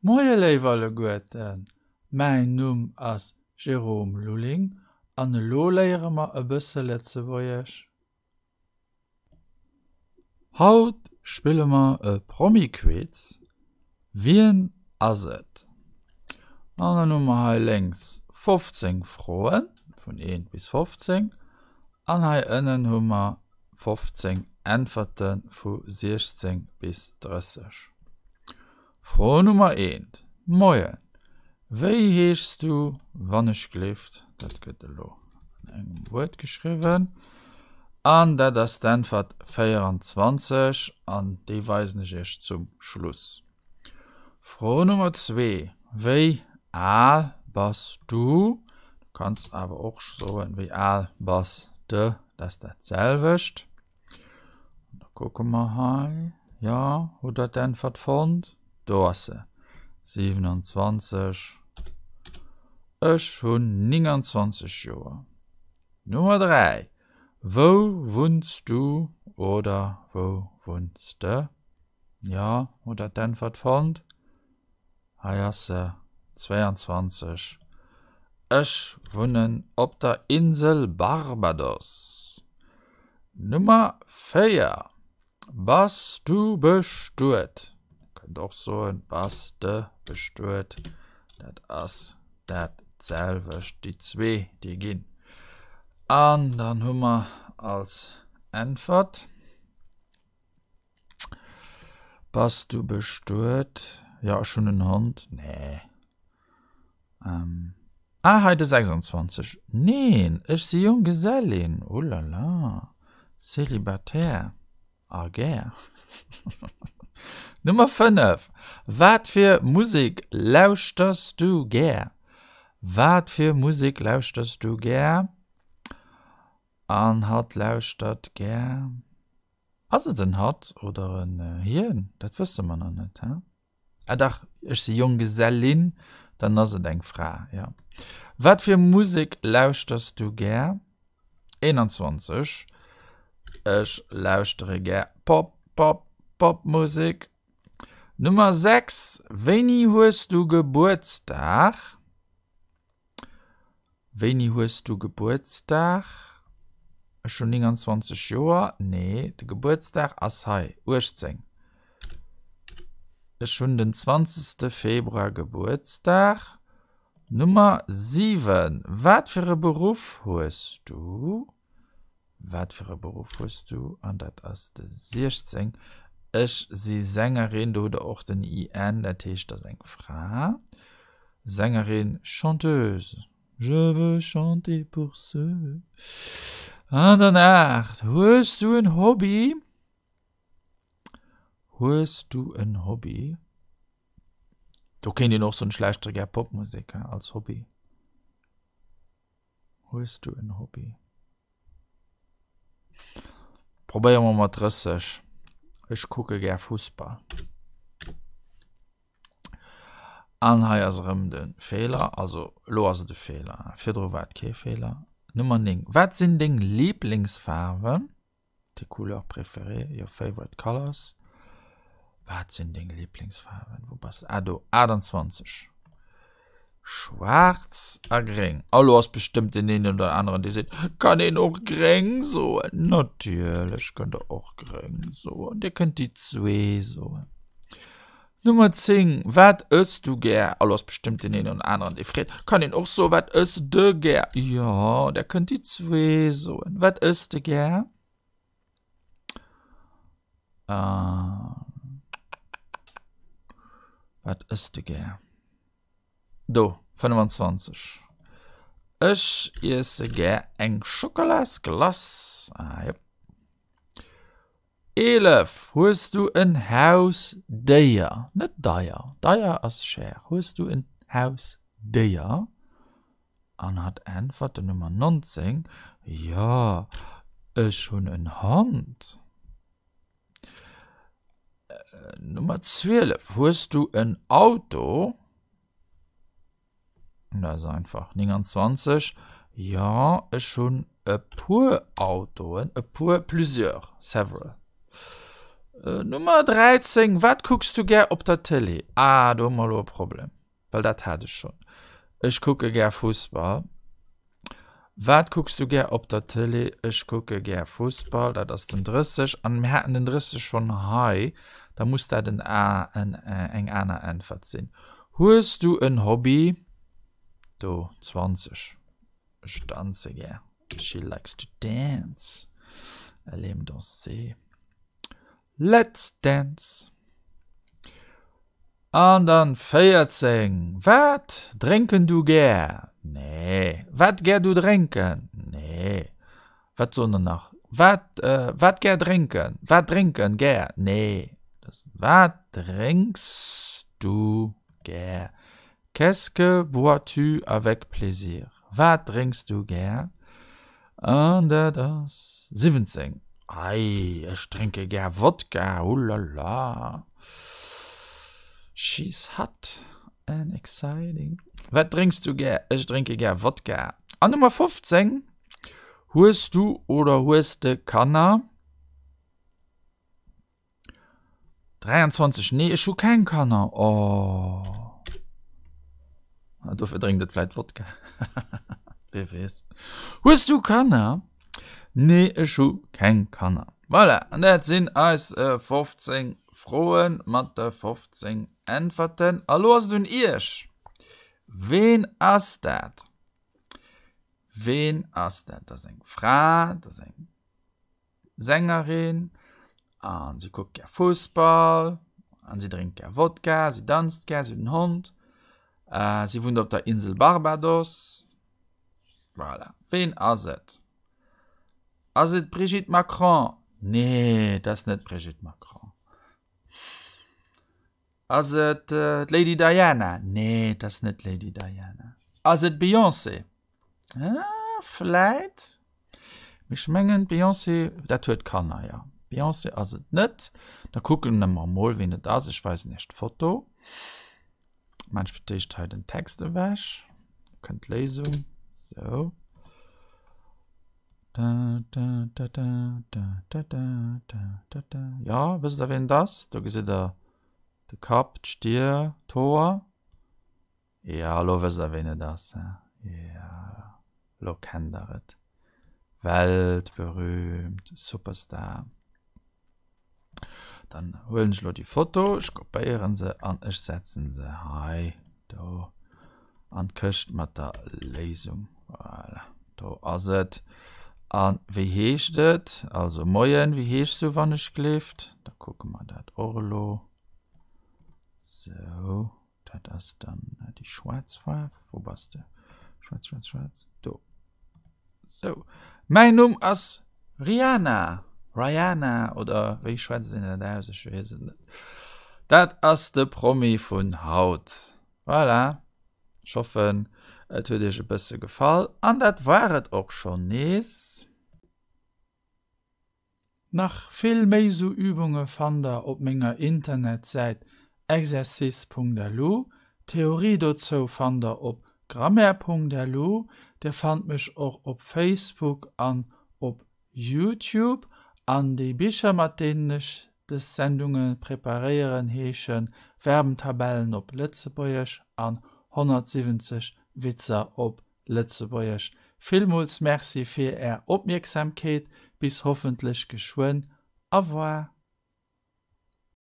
Moie léif alleguerten, mäin Numm ass Jérôme Lulling an elo léiere mer e bësse Lëtzebuergesch. Haut spille mer e Promi-Quiz, Wien ass et? An dann hu mer hei lénks 15 Froen, vun 1 bis 15, an hei ënnen hu mer 15 Äntwerte vu 16 bis 30. Fro Nummer 1, Moien, wéi heeschs du wannechgelift? Dat gëtt elo an engem Wuert geschriwwen. An dat ass d'Äntwert 24 an déi weisen ech iech zum Schluss. Fro Nummer 2, Wéi al bass du? Du kanns awer och soen, wéi al bass de? Dat ass dat selwecht. Da kucke mer hei. Jo, hutt der d'Äntwert fonnt? Do ass se, 27. Ech hunn 29 Joer. Nummer 3, Wou wunns du oder wou wunns de? Jo, hutt der d'Äntwert fonnt? Hei ass se, 22. Ech wunnen op der Insel Barbados. Nummer 4, Bass du bestuet? Kënnt och soen, bass de bestuet? Dat ass dat selwecht, déi zwee, déi ginn. An dann hu mer als Äntwert. Bass du bestuet? Jo, ech hunn en Hond. Nee. Ähm. Ah, hei de 26. Neen, ech si Jonggesellin. Oh la la. Célibataire. Ah, gär. Nummer 5. Wat fir Musek lauschters du gär? Wat fir Musek lauschters du gär? An hatt lauschtert gär. Ass et en hatt oder en hien? Dat wësse mer nach net, he? Ah dach, ech si Jonggesellin, dann ass et eng Fra, jo. Wat fir Musek lauschters du gär? 21, Ech lauschtere gär Pop, Pop, Popmusek. Nummer 6, Wéini hues du Gebuertsdag? Wéini hues du Gebuertsdag? Ech hunn 29 Joer. Nee, de Gebuertsdag ass hei, 18. Ech hunn den 20. Februar Gebuertsdag. Nummer 7, Wat fir e Beruff hues du? Wat fir e Beruff hues du? An dat ass de 16. Ech si Sängerin, do hutt der och den IN, dat heescht, dat ass eng Fra. Sängerin, Chanteuse. Je veux chanter pour ceux. An dann 8, Hues du en Hobby? Hues du en Hobby? Do kéint een och soen, ech lauschtere gär Popmusek als Hobby. Hues du en Hobby? Probéiere mer mat 30. Ech kucke gär Fussball. An hei ass erëm de Feeler. Also elo ass et e Feeler. Virdru war et kee Feeler. Nummer 9. Wat sinn deng Liblingsfaarwen? Tes couleurs préférées, your favorite colors. Wat sinn deng Lieblingsfaarwen? Wou bass de? Ah, do, 28. Schwaarz a gréng. A lo ass bestëmmt deen een oder aneren, dee seet, Kann een och gréng soen? Natierlech kënnt der och gréng soen. Dir kënnt déi zwee soen. Nummer 10, Wat ëss du gär? A lo ass bestëmmt deen een oder aneren, dee freet, Kann een och soen, Wat ëss de gär? Jo, der kënnt déi zwee soen. Wat ëss de gär? Wat ëss de gär? Do, 25. Ech iesse gär eng Schokolasglace. Ah, jop. 11, Hues du en Hausdéier? Net deier, deier ass cher. Hues du en Hausdéier? An hatt äntwert, den Nummer 19, Jo, ech hunn en Hond. Nummer 12, Hues du en Auto? Dat ass einfach. 29, Jo, ech hunn e puer Autoen, e puer, plusieurs, several. Nummer 13, Wat kucks du gär op der Tëlee? Ah, do hu mer elo e Problem, well dat hat ech schonn. Ech kucke gär Fussball. Wat kucks du gär op der Tëlee? Ech kucke gär Fussball. Dat ass den 30. An mir haten den 30 schonn hei. Da muss dat en A, en, eng aner Äntwert sinn. Hues du en Hobby? Do, 20. Ech danze gär. She likes to dance. Elle aime danser. Let's dance. An dann 14. Wat drénken du gär? Nee. Wat gär du drénken? Nee. Wat soen der nach? Wat, äh, wat gär drénken? Wat drénken gär? Nee. Das, wat drénks du gär? Qu'est-ce que bois-tu avec plaisir? Wat drénks du gär? An dat ass 17. Ei, ech drénke gär Wodka, ulala. She's hot and exciting. Wat drénks du gär? Ech drénke gär Wodka. An Nummer 15, Hues du oder hues de Kanner? 23, Nee, ech hu keng Kanner. Oh. Ah, dofir drénkt et vläit Wodka. Wie weess. Hues du Kanner? Nee, ech hu keng Kanner. Voilà, an dat sinn eis 15 Froe mat de 15 Äntwerten. A lo ass et un Iech. Ween ass dat? Ween ass dat? Dat ass eng Fra, dat ass eng Sängerin an si kuckt gär Fussball an si drénkt gär Wodka, si danzt gär, si huet en Hond, si wunnt op der Insel Barbados. Voilà, ween ass et? Ass et d'Brigitte Macron? Nee, et ass net d'Brigitte Macron. Ass et d'Lady Diana? Nee, et ass net d'Lady Diana. Ass et d'Beyoncé? Ah, vläit. Mee ech mengen d'Beyoncé, dat huet Kanner, jo. D'Beyoncé ass et net. Da kucken mer emol, wien et ass. Ech weisen iech d'Foto. Maan ech fir d'éischt hei den Text ewech. Kënnt d'Léisung. Sou. Da, da, da, da, da, da, da, da, da, da. Ja, wësst der wien et ass? Do gesitt der de Kapp, d'Stier, d'Hoer. Ja, elo wësst der wien et ass, he? Ja, elo kennt der et. Weltberühmt Superstar. Dann huelen ech lo déi Foto, ech kopéieren se an ech setzen se hei do an d'Këscht mat der Léisung. Voilà, do ass et. An wéi heescht et? Also moien, wéi heeschs du wann ech gleeft? Da kucke mer dat och elo. Sou. Dat ass dann déi schwaarz Faarf. Wou bass de? Schwaarz, schwaarz, schwaarz. Do. Sou. Mäin Numm ass Rihanna. Rihanna oder wéi schwätzt een dat aus? Ech weess et net. Dat ass de Promi vun haut. Voilà. Ech hoffen, et huet iech e bësse gefall. An dat war et och schonn nees. Nach vill méi sou Übunge fannt der op menger Internetsäit exercice.lu. D'Theorie dozou fannt der op grammaire.lu. Dir fannt mech och op Facebook an op Youtube. An déi Bicher mat deenen ech dës Sendunge preparéieren heesche Verbentabellen op Lëtzebuergesch an 170 Witzer op Lëtzebuergesch. Villmools Merci fir Är Opmierksamkeet. Bis hoffentlech geschwënn. Au revoir.